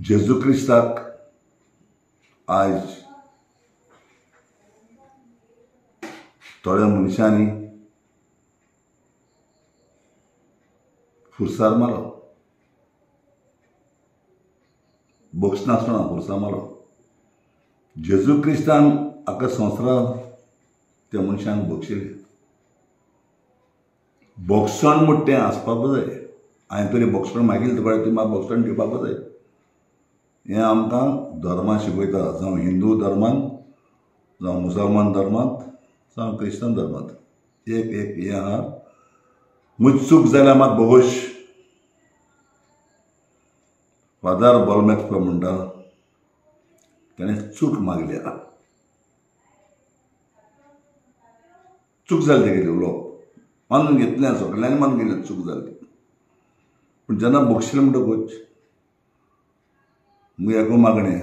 जेजू क्रिस्ताक आयज थोड्या मनशांनी फुरसार मारलो, बक्षनासतना फुरसार मारलो. जेजू क्रिस्तान आख्खा संवसाराक त्या मनशांक बक्षिलें. बक्षण म्हूण तें आसपाक जाय. हांवें तरी बक्षण मागिल्लें तुका, ती म्हाका बक्षण दिवपाक जाय. हें आमकां धर्मा शिकयता, जावं हिंदू धर्मान, जावं मुसलमान धर्मांत, जावं क्रिस्तांव धर्मांत. एक एक हें आहा. म्हजी चूक जाल्यार म्हाका बोगोश. फादर बोलमॅक्स म्हणटा ताणें चूक मागल्या, चूक जाली तेगेली उलोवप मानून घेतलें, सगळ्यांनी मानून घेतलें चूक जाली. पूण जेन्ना बक्षिलें म्हणटकूच मुगे एकू मागणें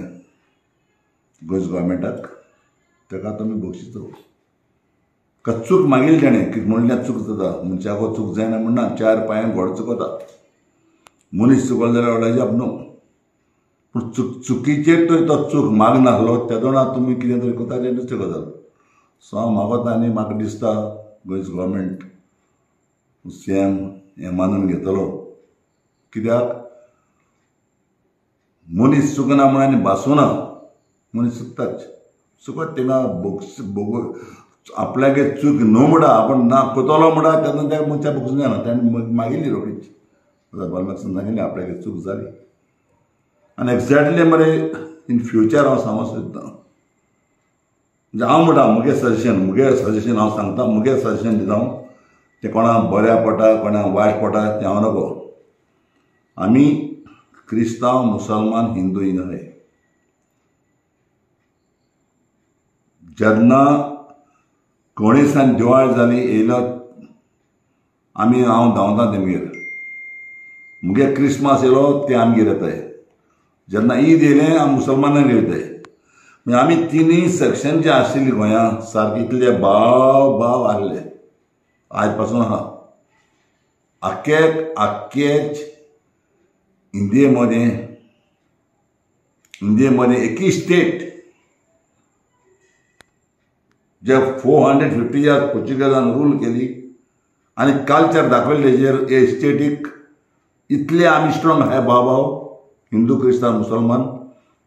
गोंयच्या गव्हर्मेंटाक, ताका तुमी बक्षिचो. का चूक मागिल्ली ताणें, कितें म्हणल्यार चूक जाता, मनशाको चूक जायना म्हणना, चार पांयान घोडो चुकता, मनीस चुकलो जाल्यार व्हडलें जाप न्हू. पूण चुकीचेर तरी तो चूक मागनासलो तेदोणा तुमी कितें तरी करता तें दुसरी गजाल. सो हांव मागता आनी म्हाका दिसता गोंयचो गव्हर्मेंट सी एम हें मानून घेतलो. कित्याक मनीस चुकना म्हूण आनी भासूना, मनीस चुकताच, चुकत थिंगा बोग आपल्यागे चूक न्हू म्हणटा, आपूण ना कोतलो म्हणटा तेन्ना त्या मनशाक बक्षूंक जायना. ताणें मागिल्ली रोखडीच, बालमाक्सान सांगिल्लें आपल्यागे चूक जाली. आनी एक्झॅक्टली मरे इन फ्युचर हांव सांगूंक सोदतां, म्हणजे हांव म्हणटा मुगे सजेशन हांव सांगता, मुगे सजेशन दिता हांव, तें कोणाक बऱ्या पडटा कोणाक वायट पडटा तें हांव नको. आमी क्रिस्तांव मुसलमान हिंदू ही न्हय. जेन्ना कोणेसान दिवाळ जाली येयलो आमी, हांव धांवता तेमगेर, मुगे क्रिसमस येयलो ते आमगेर येताय, जेन्ना ईद येयलें आमी मुसलमानांगेर येताय. म्हणजे आमी तिनूय सेक्शन जे आशिल्ली गोंयांत सारके इतले भाव भाव आहले आयज पासून आहा. आख्खे आख्खेच इंडिये मदें एकही स्टेट जे 450 इयर्स पोर्चुगेजान रूल केली आनी कल्चर दाखयलें तेजेर हे स्टेटीक इतले आमी स्ट्रॉंग आहाय भाव भाव हिंदू क्रिस्तांव मुसलमान.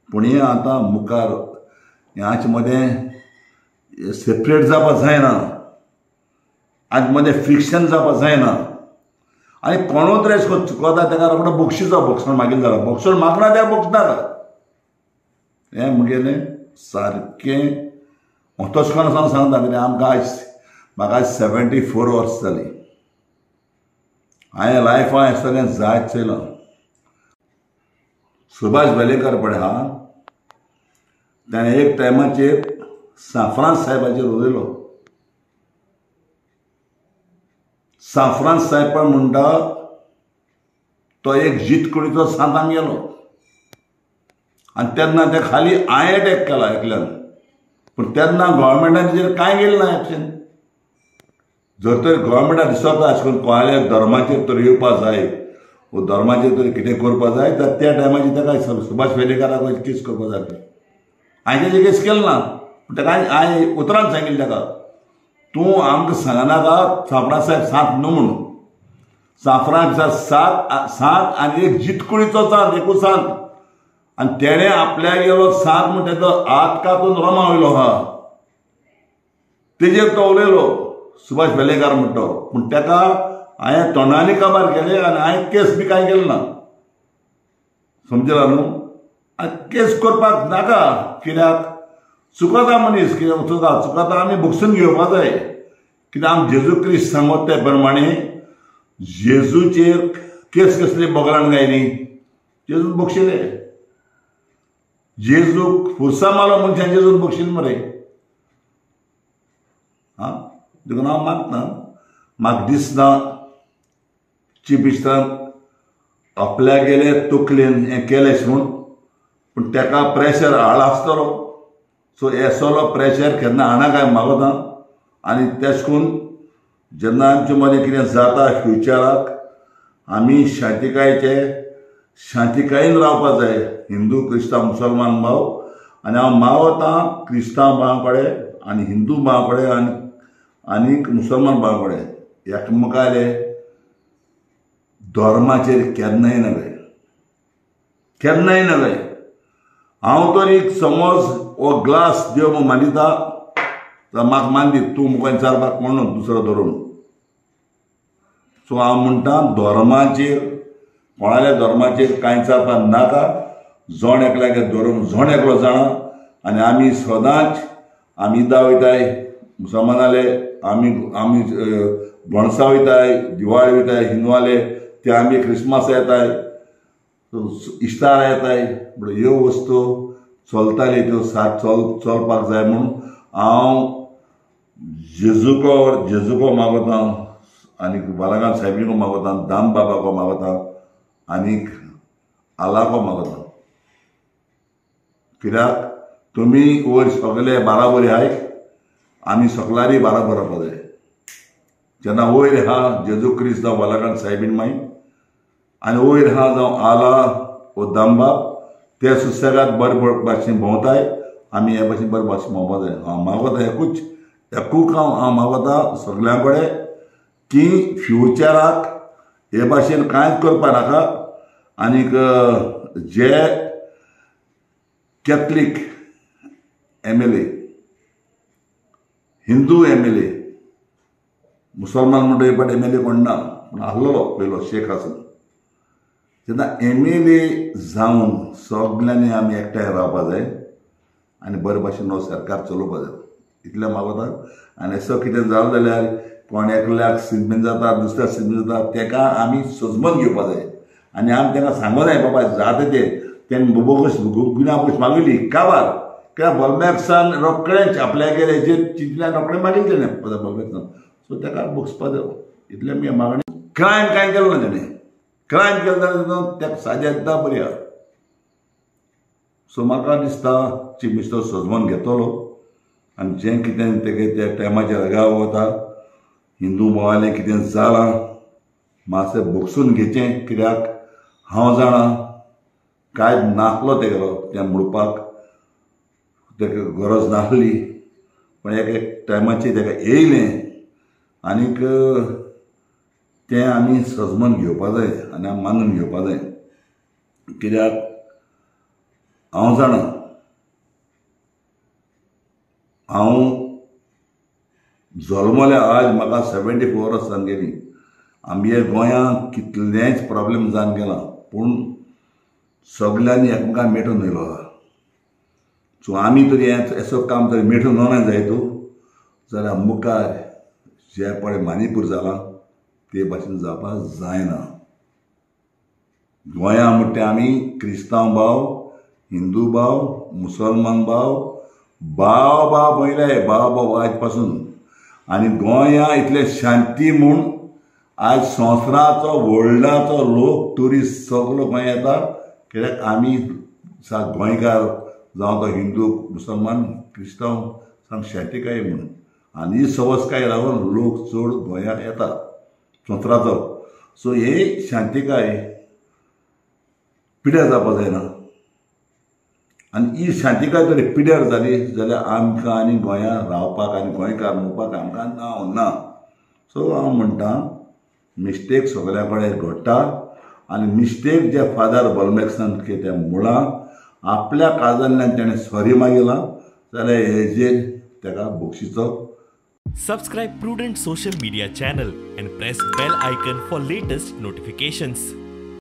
पूण हें आतां मुखार ह्याचे मदें सेपरेट जावपाक जायना, आज मदें फ्रिक्शन जावपाक जायना. आनी कोणूच तरी अशें करून चुकता ताका रोखडो बक्षिचो, बक्षण मागील जाला, बक्षण मागना त्या बक्षनाका. हें म्हगेलें सारकें तशें करून सांगता, कित्याक आमकां आयज म्हाका आयज 74 वर्स जालीं, हांवें लायफान हें सगळें जायत चयलां. सुभाष वेलेकर पळय आहा, ताणें एक टायमाचेर सांफ्रांस साहेबाचेर उलयलो. सांफ्रांस साहेब पण म्हणटा तो एक जितकुडीचो सांत आमगेलो, आनी तेन्ना ते खाली हांवें अटॅक केला एकल्यान, पूण तेन्ना गव्हर्मेंटान तेजेर कांय गेलें ना एक्शन. जर तर गव्हर्मेंटाक दिसता अशें करून कोणाल्या धर्माचेर तर येवपा जाय वो धर्माचेर तर कितें करपा जाय, तर त्या टायमाचेर ताका सुभाष वेलेकराक केस करपा जाय. हांवें तेजेर केस केलो ना, पूण ताका हांवें उतरान सांगिल्लें ताका, तूं आमकां सांगनाका सांफ्रांस साहेब सांत न्हू म्हणून. सांफ्रांस साहेब सात आनी एक जितकुडीचो सांत, एकूच सांत, आनी तेणें आपल्या गेलो सांत म्हूण तेजो हात कातून रोमा वयलो आहा तेजेर तो उलयलो सुभाष वेलेकर म्हणटा. पूण ताका हांवें तोंडांनी काबार केलें आनी हांवें केस बी कांय केलें ना, समजला न्हू. आनी केस करपाक नाका, कित्याक चुकता मनीस, कित्याक चुकता चुकता आमी बक्षून घेवपा जाय. कित्याक आमी जेजू क्रिस्त सांगत ते प्रमाणे जेजूचेर केस कसली बोगलान गायली, जेजून बक्षिले, जेजूक फुरसा मारलो मनशान, जेजून बक्षिले मरे. आं देखून हांव मागता, म्हाका दिसना चीफ मिनिस्टरान आपल्यागेले तकलेन हें केलें म्हूण, पूण ताका प्रेशर हाड आसतलो. सो हे सगळो प्रेशर केन्ना हाडना काय मागता. आनी तेश करून जेन्ना आमचे मदें कितें जाता फ्युचराक, आमी शांतिकायेचे शांतिकायेन रावपा जाय हिंदू क्रिस्तांव मुसलमान भाव. आनी हांव मागोता क्रिस्तांव भावां कडेन आनी हिंदू भावां कडेन आनी आनीक मुसलमान भावां कडेन एकमेकाले धर्माचेर केन्नाय नव्हे, केन्नाय नव्हे. हांव तर एक समज हो ग्लास देव मानिता म्हाका मानदी तूं मुखार विचारपाक म्हणून दुसरो धरून. सो हांव म्हणटा धर्माचेर कोणाल्या धर्माचेर कांय विचारपाक नाका. जण एकल्याक धर्म जण एकलो जाणा. आनी आमी सदांच आमी ईदा वयताय मुसलमानाले, आमी आमी गणसा वयताय, दिवाळी वयताय हिंदुआले, ते आमी क्रिसमस येताय, इस्तार येताय. म्हणून ह्यो वस्तू चलताली त्यो सात चलपाक जाय म्हूण हांव जेजूको मागोता आनी बालागांव सायबीको मागोता, दाम बाबाको मागोता आनीक आलाको मागोता. कित्याक तुमी वयर सगळे बाराबरी आहाय, आमी सगळ्यांनी बाराबर रावपा जाय. जेन्ना वयर आहा जेजू क्रिस्त जावं बालाकांत सायबीन माई आनी वयर आहा जावं आला वो दामबाब, ते सुसेगाद बरे भाशेन भोंवताय, आमी हे भाशेन बरे भाशेन भोंवपा जाय. हांव मागोता एकूच एकूच हांव मागोता सगळ्यां कडेन की फ्युचराक हे भाशेन कांयच करपा नाका. आनीक जे Catholic M L A, Hindu M L A, मुसलमान म्हणटा हे फाट एम एल ए कोण ना, पूण आहलोलो पयलो शेख आसून. तेन्ना एम एल ए जावन सगल्यांनी आमी एकठांय रावपा जाय आनी बरे भाशेन हो सरकार चलोवपा जाय, इतलें मागोता. आनी असो कितें जालें जाल्यार कोण एकल्याक सिजमेन जाता, दुसऱ्याक सिजमेन जाता, तेका आमी सजमन घेवपा जाय. आनी आमी तांकां सांगो जाय बाबा जाता तें तेणें बोगस गुन्यांव पोश मागयली काबार कित्याक बोलमॅक्सान रोखडेंच आपल्यागेर हेजेर चिंतल्यान रोखडें मागयलें तेणें बोलमॅक्सान. सो ताका बसपा जाय, इतलें आमी मागणी. क्रायम कांय केलो ना तेणें, क्रायम केलो जाल्यार ताका साजा येता बरी आहा. सो म्हाका दिसता चीफ मिनिस्टर सजमन घेतलो आनी जें कितें तेगे त्या टायमाचेर रागाव वता हिंदू भावालें कितें जालां मातशें बगसून घेवचें. कित्याक हांव जाणा कांय नासलो तेगेलो तें म्हणपाक तेका गरज नासली, पण एक एक टायमाचेर तेका येयलें आनीक तें आमी सजमन घेवपा जाय आनी आमी मानून घेवपा जाय. कित्याक हांव जाणा हांव जल्मल्या आज म्हाका 74 वर्सां जावन गेलीं. आमगे गोंयांत कितलेंच प्रॉब्लेम जावन गेला, पूण सगल्यांनी एकमेकांक मेटून येयलो आहा. सो आमी तरी हें असो काम तरी मेटून वचना जायत जाल्यार मुखार जें पळय मानिपूर जालां ते भाशेन जावपाक जायना. गोंया म्हणटा आमी क्रिस्तांव भाव, हिंदू भाव, मुसलमान भाव, भाव भाव पयले भाव भाव आयज पासून. आनी गोंया इतलें शांती म्हूण आज संवसाराचो वर्ल्डाचो लोक ट्युरिस्ट सगलो गोंया येता. कित्याक आमी गोंयकार जावं तो हिंदू मुसलमान क्रिस्तांव सामकी शांतिकाय म्हणून आनी ही सवसकाय लागून लोक चड गोंयांत येता संवसाराचो. सो ही शांतिकाय पिड्यार जावपा जायना आनी ही शांतिकाय जर पिड्यार जाली जाल्यार आमकां आनी गोंयांत रावपाक आनी गोंयकार म्हणपाक आमकां नांव ना. सो हांव म्हणटा मिस्टेक सगल्या कडेन घडटा आनी मिस्टेक जे फादर बोलमॅक्सान कितें मुळां आपल्या काजांतल्यान तेणें सॉरी मागिलां जाल्यार हेजेर तेका बक्षिचो. Subscribe Prudent Social Media channel and press bell icon for latest notifications.